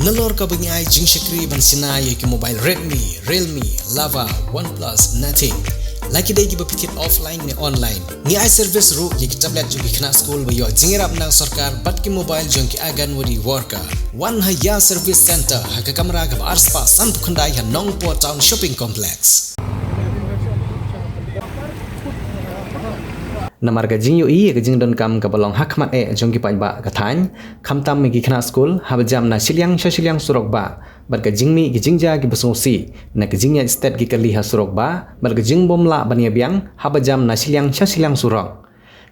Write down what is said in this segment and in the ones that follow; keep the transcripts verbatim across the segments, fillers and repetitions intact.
Nalor kaba ngi ai jingshakri ban shna ïa ki mobile Redmi, Realme, Lava, OnePlus, Nothing. La ki dei kiba phi thied offline ne online. Ngi ai service ruh ïa ki tablet jong ki khynnah skul ba ïoh jingïarap na ka sorkar bad ki mobile jong ki Anganwadi worker. Wan ha Ïa Service Center ha ka kamra kaba ar spah sanphew khyndai ha Nongpoh Town Shopping Complex. Namar ka jingïohi ïa ka jingdonkam kaba long ha khmat eh jong ki paidbah ka thaiñ, khamtam ïa ki khynnah skul haba jam na shiliang sha shiliang surok bah, bad ka jingmih ki jingjia kiba sngewsih na ka jingïaid stet ki kali ha surok bah, bad ka jingbymlah ban ïa biang haba jam na shiliang sha shiliang surok.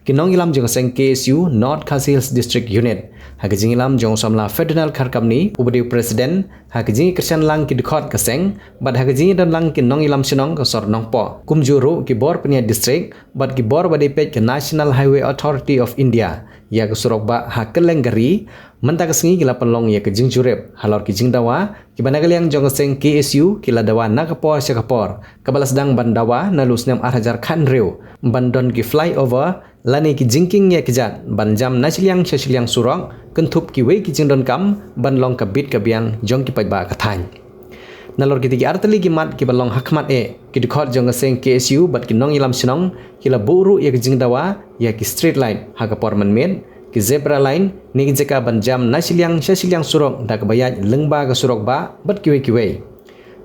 Ki nongïalam jong ka seng K S U North Khasi Hills District Unit, ha ka jingïalam jong u samla Ferdinand Kharkamni uba dei u president, ha ka jingïakyrshan lang ki dkhot ka seng bad ha ka jingïadon lang ki nongïalam shnong ka sor Nongpoh, kumjuh ruh ki bor pynïaid district bad ki bor ba dei peit ka National Highway Authority of India ïa ka surok bah ha kylleng ka ri, mynta ka sngi ki la pynlong ïa ka jingjurip halor ki jingdawa kiba na ka liang jong ka seng K S U ki la dawa na ka por sha ka por, kaba la sdang ban dawa naduh u snem ar hajar khathynriew ban don ki flyover lane ki jingkieng ïakjat ban jam na shiliang sha shiliang surok, kynthup kiwei ki jingdonkam ban long ka bit ka biang jong ki paidbah ka thaiñ. Nalor kitei ki artylli ki mat kiba long ha khmat eh, ki dkhot jong ka seng K S U bad ki nongïalam shnong ki la buh ruh ïa ka jingdawa ïa ki street light ha ka por mynmiet, ki zebra line ne ki jaka ban jam na shiliang sha shiliang surok da kaba ïaid lyngba ka surok bah bad kiwei kiwei.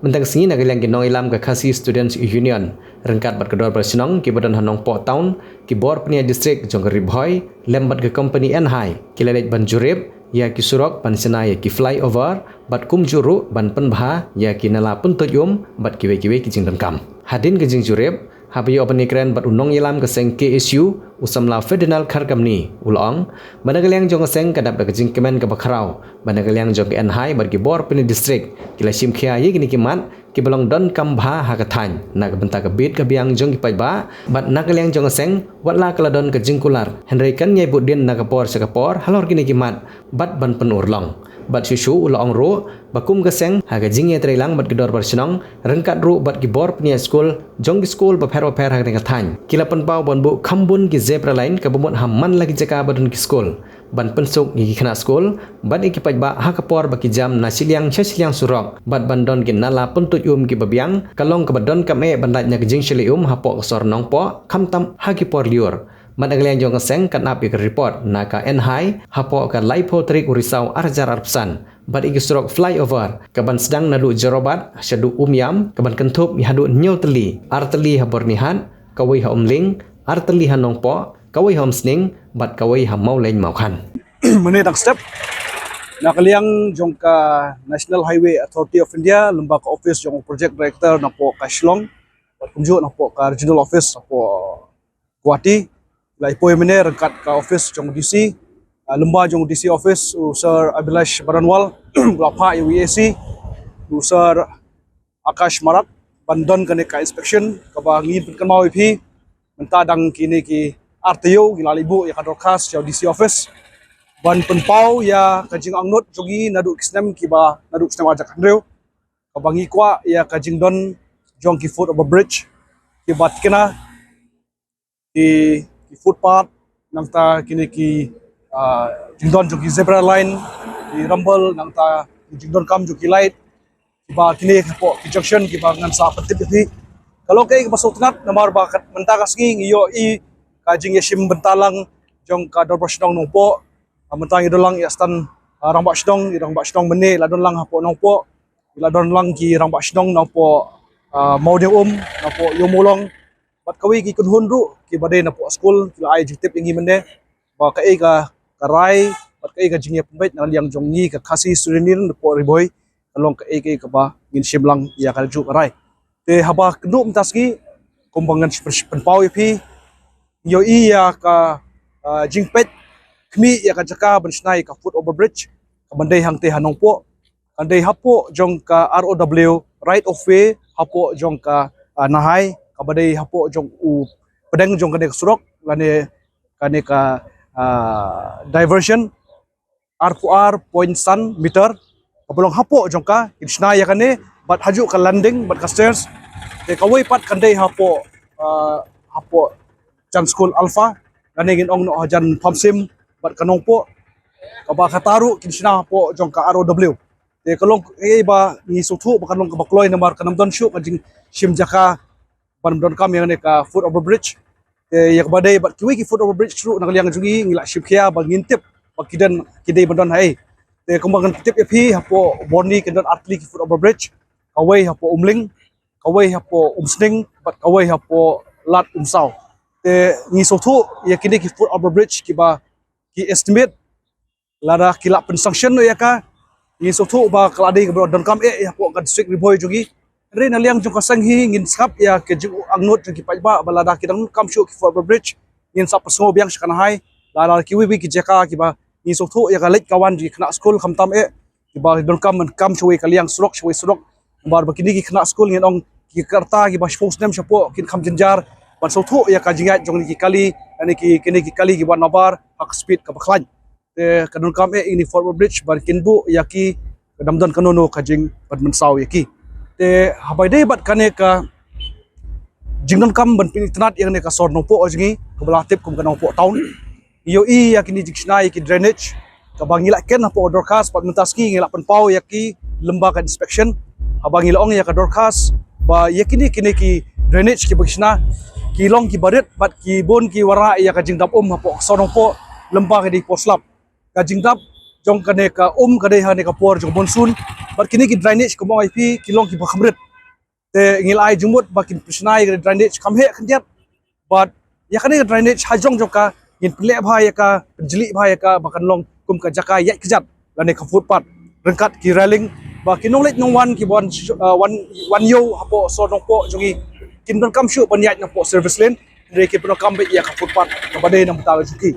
Mynta ka sngi na ka liang ki nongïalam ka Khasi Students Union ryngkat bad ka dorbar shnong kiba don ha Nongpoh Town, ki bor pynïaid district jong ka Ri Bhoi lem bad ka kompani Enhai ki la leit ban jurip ïa ki surok ban shna ïa ki flyover bad kumjuh ruh ban pynbha ïa ki nala pyntuid um bad kiwei kiwei ki jingdonkam. Hadien ka jingjurip, haba ïoh ban ïakren bad u nongïalam ka seng K S U u samla Ferdinand Kharkamni u la ong ba na ka liang jong ka seng ka dap da ka jingkmen kaba khraw ba na ka liang jong ka Enhai bad ki bor pynïaid district ki la shim khia ïa kine ki mat kiba long donkam bha ha ka thaiñ na ka bynta ka bit ka biang jong ki paidbah, bad na ka liang jong ka seng wat la ka la don ka jingkular hynrei kan ïai bud dien na ka por sha ka por halor kine ki mat bad ban pynurlong. Bad shuh shuh u la ong ruh ba kum ka seng ha ka jingïatreilang bad ki dorbar shnong ryngkat ruh bad ki bor pynïaid skul jong ki skul bapher bapher ha kane ka thaiñ ki la pynpaw ban buh kham bun ki zebra line kaba mut ha man la ki jaka ba don ki skul ban pynsuk ïa ki khynnah skul bad ïa ki paidbah ha ka por ba ki jam na shiliang sha shiliang surok bad ban don ki nala pyntuid um kiba biang, ka long kaba donkam eh ban lait na ka jingshylli um hapoh ka sor Nongpoh khamtam ha ki por lyiur. Bad na ka liang jong ka seng kan ap ïa ka report na ka Enhai hapoh ka laiphew tarik u Risaw ar hajar arphew san bad ïa ki surok flyover kaban sdang naduh Jorabat shaduh Umiam kaban kynthup ïa haduh hynñiew tylli, ar tylli ha Byrnihat, kawei ha Umling, ar tylli ha Nongpoh, kawei ha Umsning bad kawei ha Mawlein Mawkhan. Mynne dang step na ka liang jong ka National Highway Authority of India, lem bad ka office jong u project director napoh ka Shillong bad kumjuh napoh ka regional office napoh Guwahati, la ïa poi mynne ryngkat ka office jong u D C, ah, lem bad jong u D C office u Sir Abhilash Baranwal, la phah ïa u E A C u Sir Akash Marak ban don kane ka inspection kaba ngi pynkynmaw ïa phi. Mynta dang kine ki ar taïew ngi la leit buh ïa ka dorkhas sha u D C office ban pynpaw ïa ka jingangnud jong ngi naduh ki snem kiba naduh ki snem ar hajar khathynriew kaba ngi kwah ïa ka jingdon jong ki foot over bridge kiba thikna ki, ki footpath, nangta kine ki, ah, jingdon jong ki zebra line, ki rumble, nangta ki jingdonkam jong ki light kiba kine hapoh ki junction kiba ngan sa pyntip ïa phi. Ka long kaei kaba sngewtynnat namar ba kat mynta ka sngi ngi ïohi ka jingïashim bynta lang jong ka dorbar shnong Nongpoh. Ah, mynta ngi don lang ïa stan, ah, rangbah shnong, ïa rangbah shnong mynne la don lang hapoh Nongpoh, la don lang ki rangbah shnong napoh, ah, Mawdiangum, napoh Ïewmawlong bad kawei ki kynhun ruh kiba dei napoh skul ki la ai jingtip ïa ngi mynne ba kaei ka, ka rai bad kaei ka jingïapynbeit na liang jong ngi ka Khasi Student Union napoh Ri Bhoi ka long kaei kaei kaba ngin shim lang ïa kajuh ka rai. Te haba kynduh mynta sngi kumba ngan pyn-, pynpaw ïa phi, ngi ïohi ïa ka, ah, jingpeit khmih ïa ka jaka ban shna ïa ka foot over bridge kaban dei hangtei ha Nongpoh, kan dei hapoh jong ka R O W right of way hapoh jong ka, ah, Nahai kaba dei hapoh jong u pdeng jong kane ka surok lane kane ka, ah, diversion, arphew ar point san meter kaba long hapoh jong ka, kin shna ïa kane bad hajuh ka landing bad ka stairs. Te kawei pat kan dei hapoh, ah, hapoh jan skul Alpha lane ngin ong noh hajan Pamsim bad ka Nongpoh, kaba kata ruh kin shna hapoh jong ka R O W. Te ka long kaei ba ngi sngewthuh ba kan long kaba kloi namar kan ym don shuh ka jingshim jaka ban donkam ïa kane ka foot over bridge. Te ïa kaba dei bad kiwei ki foot over bridge ruh na ka liang jong ngi ngi la shim khia ba ngin tip ba ki don, ki dei ban don haei. Te kumba ngan pyntip ïa phi, hapoh Borni kin don artylli ki foot over bridge, kawei hapoh Umling, kawei hapoh Umsning bad kawei hapoh Lad Umsaw. Te ngi sngewthuh ïa kine ki foot over bridge kiba ki estimate, lada ki la pynsanction noh ïa ka, ngi sngewthuh ba ka la dei kaba donkam eh ïa hapoh ka district Ri Bhoi jong ngi. Hynrei na liang jong ka seng hi ngin sngap ïa ka jingangnud jong ki paidbah ba lada ki donkam shuh ki foot over bridge, ngin sa pynsngew biang sha ka Nahai. Lada kiwei kiwei ki jaka kiba ngi sngewthuh ïa ka leit ka wan jong ki khynnah skul khamtam eh kiba donkam ban kam shawei ka liang surok shawei surok. Namar ba kine ki khynnah skul ngin ong ki ka rta kiba shiphew snem shapoh kin kham jynjar ban sngewthuh ïa ka jingïaid jong kine ki kali, lane ki, kine ki kali kiba nabar ha ka speed kaba khlaiñ. Te ka donkam eh ine i foot over bridge ban kin buh ïa ki, ka dang don kano kano ka jingpynmynsaw ïa ki. Te haba ïadei bad kane ka jingdonkam ban pynitynnad ïa kane ka sor Nongpoh jong ngi kaba la tip kum ka Nongpoh Town, ngi ïohi ïa kine jingshna ïa ki drainage kaba ngi la kren hapoh dorkhas bad mynta sngi ngi la pynpaw ïa ki lyngba ka inspection. Haba ngi la ong ïa ka dorkhas ba ïa kine, kine ki drainage kiba ki shna ki long kiba rit bad ki bun ki wanrah ïa ka jingdap um hapoh ka sor Nongpoh lyngba ka dei por slap. Ka jingdap jong kane ka um ka dei ha kane ka por jong monsoon. Bad kine ki drainage kumba ong ïa phi ki long kiba kham rit. Te ngi la ai jingmut ba kin pynshna ïa ka drainage kham heh khyndiat. Bad ïa kane ka drainage ha jrong jong ka ngin pynleh bha ïa ka, pynjlih bha ïa ka ba kan long kum ka jaka ïaid kjat lane ka footpath. Ryngkat ki railing ba ki nongleit nongwan kiba wan, ah, wan, wan ïew hapoh sor Nongpoh jong ngi kin donkam shuh ban ïaid napoh service lane, hynrei kin pyndonkam beit ïa ka footpath kaba dei na bynta la jong ki.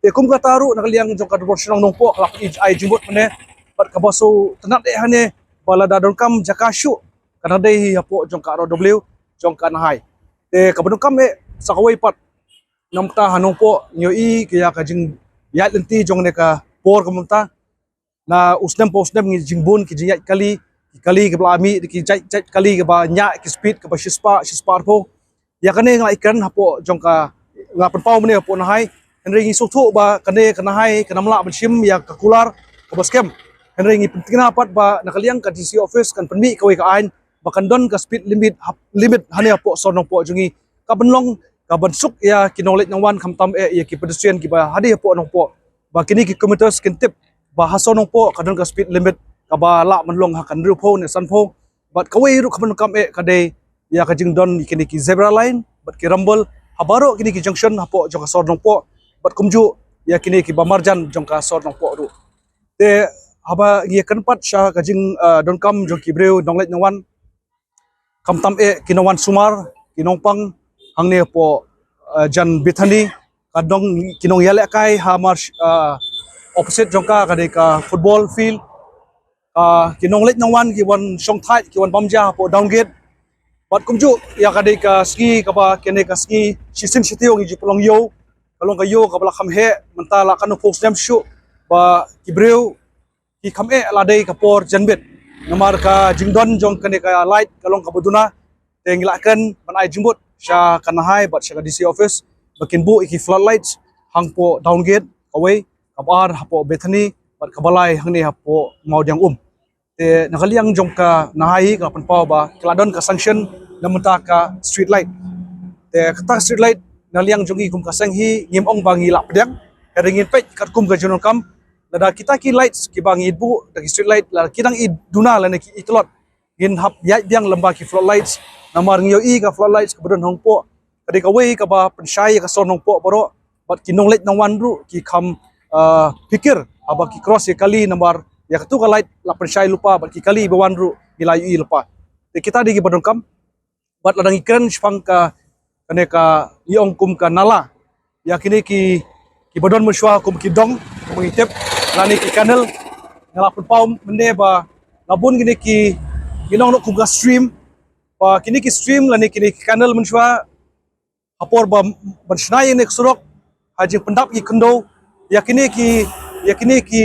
Te kum kata ruh na ka liang jong ka dorbar shnong Nongpoh ka la ai jingmut mynne bad kaba sngewtynnad eh hangne ba lada donkam jaka shuh kan dei hi hapoh jong ka R O W jong ka Nahai. Te kaba donkam eh sa kawei pat, namar ha Nongpoh ngi ïohi ka ïa ka jingïaid lynti jong kane ka por ka mynta. Na u snem pa u snem ngi jingbun ki jingïaid kali, ki kali kiba la mih, ki jait, jait kali kiba ñiah ki speed kaba shispah, shispah arphew. Ïa kane nga la ïakren hapoh jong ka, nga la pynpaw mynne hapoh Nahai. Hynrei ngi sngewthuh ba kane ka Nahai kam lah ban shim ïa ka kular kaba skhem. Hynrei ngi pyntikna pat ba na ka liang ka D C office kan pynmih kawei ka aiñ ba kan don ka speed limit hap-, limit hangne hapoh sor Nongpoh jong ngi. Ka ban long ka ban suk ïa ki nongleit nongwan khamtam eh ïa ki pedestrian kiba hadien hapoh Nongpoh. Ba kine ki commuters kin tip ba ha sor Nongpoh ka don ka speed limit kaba lah ban long ha ka hynriewphew ne sanphew. Bad kawei ruh kaba donkam eh ka dei ïa ka jingdon ïa kine ki zebra line bad ki rumble ha baroh kine ki junction hapoh jong ka sor Nongpoh. Bad kumjuh ïa kine kiba marjan jong ka sor Nongpoh ruh. Te haba ngi ïakren pat sha ka jing, ah, donkam jong ki briew nongleit nongwan, khamtam eh ki nongwan sumar, ki nongpang hangne hapoh, ah, jan Bethany, ka dong ki nongïalehkai ha mar, ah, opposite jong ka ka dei ka football field. Ah, ki nongleit nongwan ki wan shongthait, ki wan bam ja hapoh Downgate. Bad kumjuh ïa ka dei ka sngi kaba kane ka sngi shisien shi taïew ngi ju pynlong ïew. Ka long ka ïew kaba la kham heh, mynta la katno phew snem shuh ba ki briew ki kham eh la dei ka por janmiet. Namar ka jingdon jong kane ka light ka long kaba duna. Te ngi la kren ban ai jingmut sha ka Nahai bad sha ka D C office ba kin buh ïa ki floodlights hangpoh Downgate kawei, kaba ar hapoh Bethany bad kaba lai hangne hapoh Mawdiangum. Te na ka liang jong ka Nahai ka la pynpaw ba ka la don ka sanction na bynta ka street light. Te kata street light na liang jong ngi kum ka seng hi ngim ong ba ngi la pdiang, ka dei ngin peit katkum ka jingdonkam. Lada kita ki lights kiba ngi buh da ki street light la ki dang i duna lane ki i tlot, ngin hap ïaid biang lem bad ki floodlights. Namar ngi ïohi ka floodlights kaba don ha Nongpoh ka dei kawei kaba pynshai ïa ka sor Nongpoh baroh. Bad ki nongleit nongwan ruh ki kham, ah, phikir haba ki cross ïa kali namar ïa katu ka light la pynshai lypa bad ki kali ba wan ruh ngi la ïohi lypa. Te kita dei kiba donkam. Bad lada ngi kren shaphang ka, kane ka ngi ong kum ka nala, ïa kine ki, kiba don mynshuwa kum ki dong, kum ngi tip, lane ki canal, nga la pynpaw mynne ba la bun kine ki, ngi ong noh kum ka stream, ba kine ki stream lane kine ki canal mynshuwa ha por ba ban shna ïa kane ka surok, ha jingpyndap ïa ki khyndew, ïa kine ki, ïa kine ki,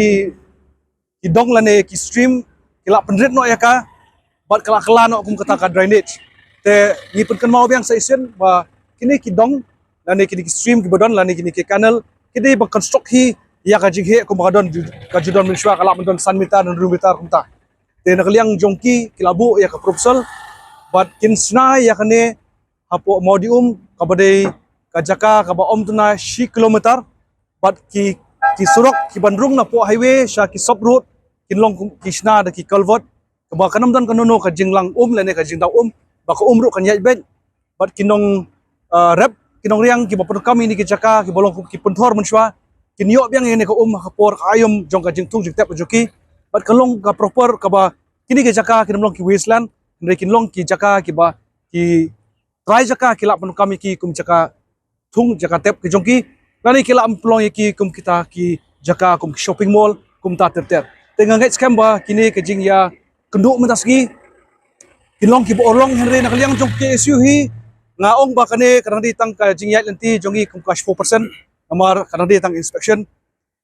ki dong lane ki stream ki la pynrit noh ïa ka, bad ka la kylla noh kum kata ka drainage. Te ngi pynkynmaw biang sa shisien ba kine ki dong lane kine ki stream kiba don lane kine ki canal ki dei ban construct hi ïa ka jingheh kumba ka don ju-, ka ju don mynshuwa, ka lah ban don san meter ne hynriew meter kumta. Te na ka liang jong ki ki la buh ïa ka proposal bad kin shna ïa kane hapoh Mawdium kaba dei ka jaka kaba ym tyngeh shi kilometer bad ki ki surok ki ban rung napoh highway sha ki sub road kin long ki shna da ki culvert kaba kan ym don kano kano ka jinglang um lane ka jingdap um ba ka um ruh kan ïaid beit bad ki nong, ah, rep ki nongriang kiba pyndonkam ïa kine ki jaka kiba long ki pynthor mynshuwa kin ïoh biang ïa kane ka um ha ka por ka aïom jong ka jingthung jingtep jong ki bad ka long ka proper kaba kine ki jaka kin ym long ki wasteland hynrei kin long ki jaka kiba ki trai jaka ki lah pyndonkam ïa ki kum jaka thung jaka tep ki jong ki lane ki lah pynlong ïa ki kum kita ki jaka kum ki shopping mall kumta ter ter. Te nga ngeit skhem ba kine ka jingïakynduh mynta sngi kin long kiba urlong hynrei na ka liang jong K S U hi nga ong ba kane ka dang dei tang ka jingïaid lynti jong ngi kum ka shiphew percent namar ka dang dei tang inspection.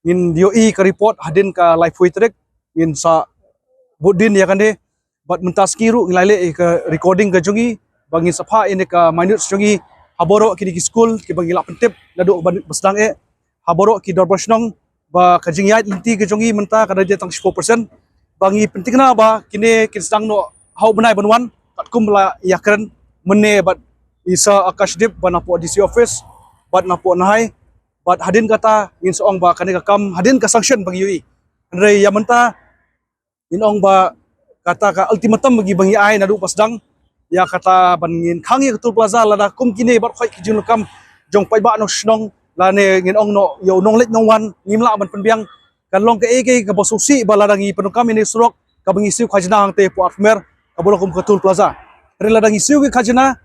Ngin ïohi ka report hadien ka laiphew tarik ngin sa bud din ïa kane bad mynta sngi ruh ngi la leh ïa ka recording ka jong ngi ba ngin sa phah ïa ka minutes jong ngi ha baroh kine ki skul kiba ngi la pyntip naduh ba sdang eh ha baroh ki dorbar shnong ba ka jingïaid lynti ka jong ngi mynta ka dang dei tang shiphew percent ba ngi pynthikna ba kine kin sdang noh ha u bnai ban wan katkum la ïakren mynne bad i Sir Akashdeep ba napoh D C office bad napoh Nahai bad hadien kata ngin sa ong ba kane ka kam hadien ka sanction ba ngi ïohi. Hynrei ïa mynta ngin ong ba kata ka ultimatum ba ngi ba ngi ai naduh ba sdang ïa kata ban ngin khang ïa ka Toll Plaza lada kum kine baroh ki jingdonkam jong paidbah nong shnong lane ngin ong noh ïa u nongleit nongwan ngim lah ban pynbiang kan long kaei kaei kaba sngewsih ba lada ngi pyndonkam ïa kane surok kaba ngi siew khajna hangtei hapoh Arphew Mer kaba long kum ka Toll Plaza. Hynrei lada ngi siew ki khajna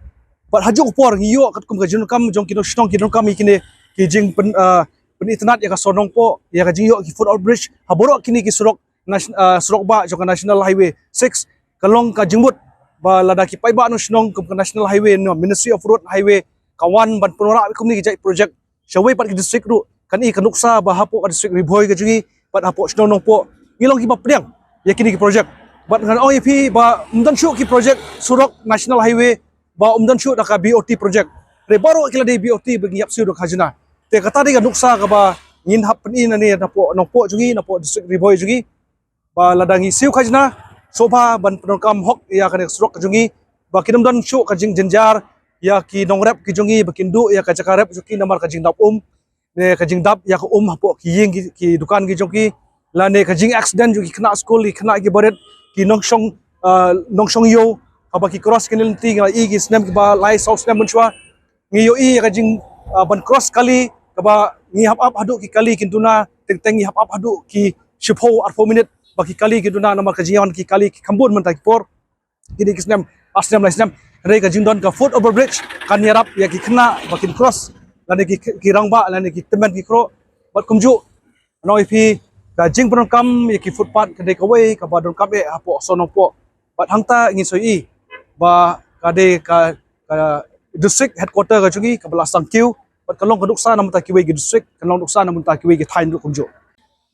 bad ha juh ka por ngi ïoh katkum ka jingdonkam jong ki nong shnong ki donkam ïa kine ki jingpyn, ah, pynitynnad ïa ka sor Nongpoh ïa ka jingïoh ki foot overbridge ha baroh kine ki surok nas-, ah, surok bah jong ka National Highway six ka long ka jingmut ba lada ki paidbah nong shnong kum ka National Highway ne Ministry of Road Highway ka wan ban pynwanrah kumne ki jait project sha wei pat ki district ruh kan i ka nuksa ba hapoh ka district Ri Bhoi ka jong ngi bad hapoh shnong Nongpoh ngi long kiba pdiang ïa kine ki project. Bad ngan ong ïa phi ba ym don shuh ki project surok National Highway ba ym don shuh da ka B O T project. Hynrei baroh ki la dei B O T ba ngi ïap siew da ka khajna. Te kata dei ka nuksa kaba ngin hap pyni nangne napoh Nongpoh jong ngi napoh district Ri Bhoi jong ngi ba lada ngi siew khajna sngewbha ban pyndonkam hok ïa kane ka surok ka jong ngi ba kin ym don shuh ka jingjynjar ïa ki nongrep ki jong ngi ba kin duh ïa ka jaka rep jong ki namar ka jingdap um ne ka jingdap ïa ka um hapoh ki ïing ki, ki dukan ki jong ki lane ka jingaccident jong ki khynnah skul ki khynnah ki barit ki nongshong, ah, nongshong ïew haba ki cross kine lynti ngi la i ki snem kiba lai saw snem mynshuwa ngi ïohi ïa ka jing, ah, ban cross kali kaba ngi hap ap haduh ki kali kin duna teng teng ngi hap ap haduh ki shiphew arphew minit ba ki kali kin duna namar ka jingïawan ki kali ki kham bun mynta ki por kine ki snem ar snem lai snem. Hynrei ka jingdon ka foot overbridge kan ïarap ïa ki khynnah ba kin cross lane ki, ki rangbah lane ki tymmen ki kro bad kumjuh nong ïa phi ka jingpyndonkam ïa ki footpath ka dei kawei kaba donkam eh hapoh shnong Nongpoh bad hangta ngin sa ïohi ba ka dei ka, ka district headquarter ka jong ngi kaba la sdang kiew bad ka long ka nuksa na bynta kiwei ki district ka long nuksa na bynta kiwei ki thaiñ ruh kumjuh.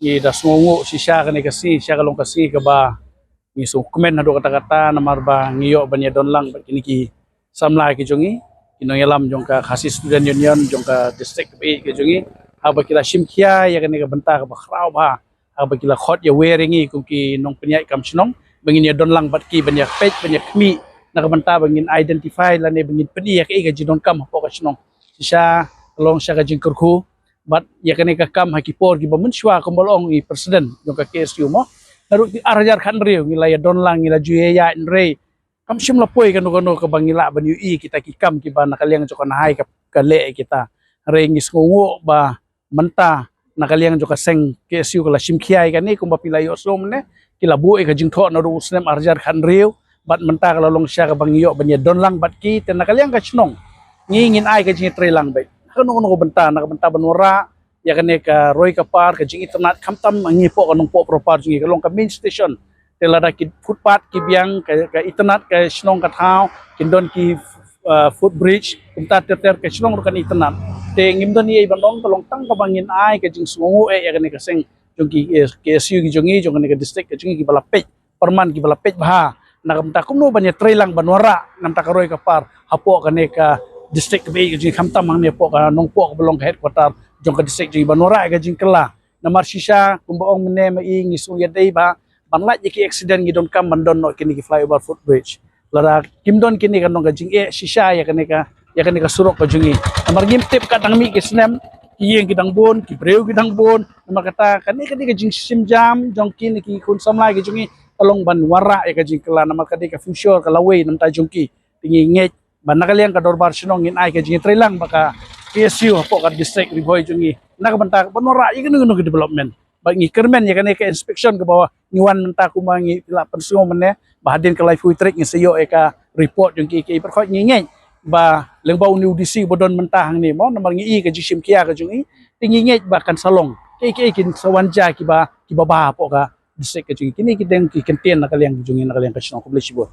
Ngi da sngewnguh shisha kane ka sngi shisha ka long ka sngi kaba ngi sngewkmen haduh katta katta namar ba ngi ïoh ban ïadon lang bad kine ki samla ki jong ngi ki nongïalam jong ka Khasi Student Union jong ka district kaba ïeit ka jong ngi haba ki la shim khia ïa kane ka bynta kaba khraw bha haba ki la khot ïa wer ïa ngi kum ki nongpynïaid kam shnong ba ngin ïadon lang bad ki ban ïa peit ban ïa khmih na ka bynta ba ngin identify lane ba ngin pyni ïa kaei ka jingdonkam hapoh ka shnong. Shisha ka long shisha ka jingkyrkhu bad ïa kane ka kam ha ki por kiba mynshuwa kumba la ong i president jong ka K S U mo. Naduh ki ar hajar khathynriew ngi la ïadon lang ngi la ju ïaid hynrei kam shym la poi kano kano kaba ngi lah ban ïohi kita ki kam kiba na ka liang jong ka Nahai ka, ka leh ïa kita. Hynrei ngi sngewnguh ba mynta na ka liang jong ka seng K S U ka la shim khia ïa kane kumba phi la ïohsngew mynne ki la buh ïa ka jingthoh naduh u snem ar hajar khathynriew bad mynta ka la long shisha kaba ngi ïoh ban ïadon lang bad ki te na ka liang ka shnong ngi ngin ai ka jingïatreilang beit ha kano kano ka bynta na ka bynta ban wanrah ïa kane ka roi ka par ka jingitynnad khamtam ngi hapoh ka Nongpoh proper jong ngi ka long ka main station. Te lada ki footpath ki biang ka, ka itynnad ka shnong ka thaw kin don ki, uh, footbridge kumta ter ter ka shnong ruh kan itynnad. Te ngim don ei ban ong ka long tang kaba ngin ai ka jingsngewnguh eh ïa kane ka seng jong ki, eh, K S U ki jong ngi jong kane ka district ka jong ngi kiba la peit pyrman kiba la peit bha na ka bynta kumno ban ïatreilang ban wanrah na ka bynta ka roi ka par hapoh kane ka district kaba ïeit ka jong ngi khamtam hangne hapoh ka Nongpoh kaba long ka headquarter jong ka district jong ngi ban wanrah ïa ka jingkylla. Namar shisha kumba ong mynne ma i ngi sngew ïadei bha ban lait ïa ki accident ngi donkam ban don noh kine ki flyover footbridge. Lada kim don kine kan long ka jingeh shisha ïa kane ka, ïa kane ka surok ka jong ngi. Namar ngim tip katno mih ki snem, ki ïing ki dang bun, ki briew ki dang bun. Namar kata kane ka dei ka jingshim jam jong kine ki khun samla ki jong ngi, ka long ban wanrah ïa ka jingkylla namar ka dei ka future ka lawei namar ta jong ki. Te ngi ngeit ba na ka liang ka dorbar shnong ngin ai ka jingtreilang bad ka P S U hapoh ka district Ri Bhoi jong ngi na ka bynta ban wanrah ïa kino kino ki development. Ba ngi kyrmen ïa kane ka inspection kaba ngi wan mynta kumba ngi la pynsngew mynne, ba hadien ka laiphew tarik ngi sa ïoh ïa ka report jong ki, ki pyrkhat ngi ngeit ba lyngba une u D C ba don mynta hangne mo, namar ngi i ka jingshim khia ka jong i, te ngi ngeit ba kan sa long. Ki, ki, kin sa wan ja kiba, kiba bha hapoh ka district ka jong i. Kine ki dei ki kyntien na ka liang ka jong i, na ka liang ka shnong. Khublei shibun.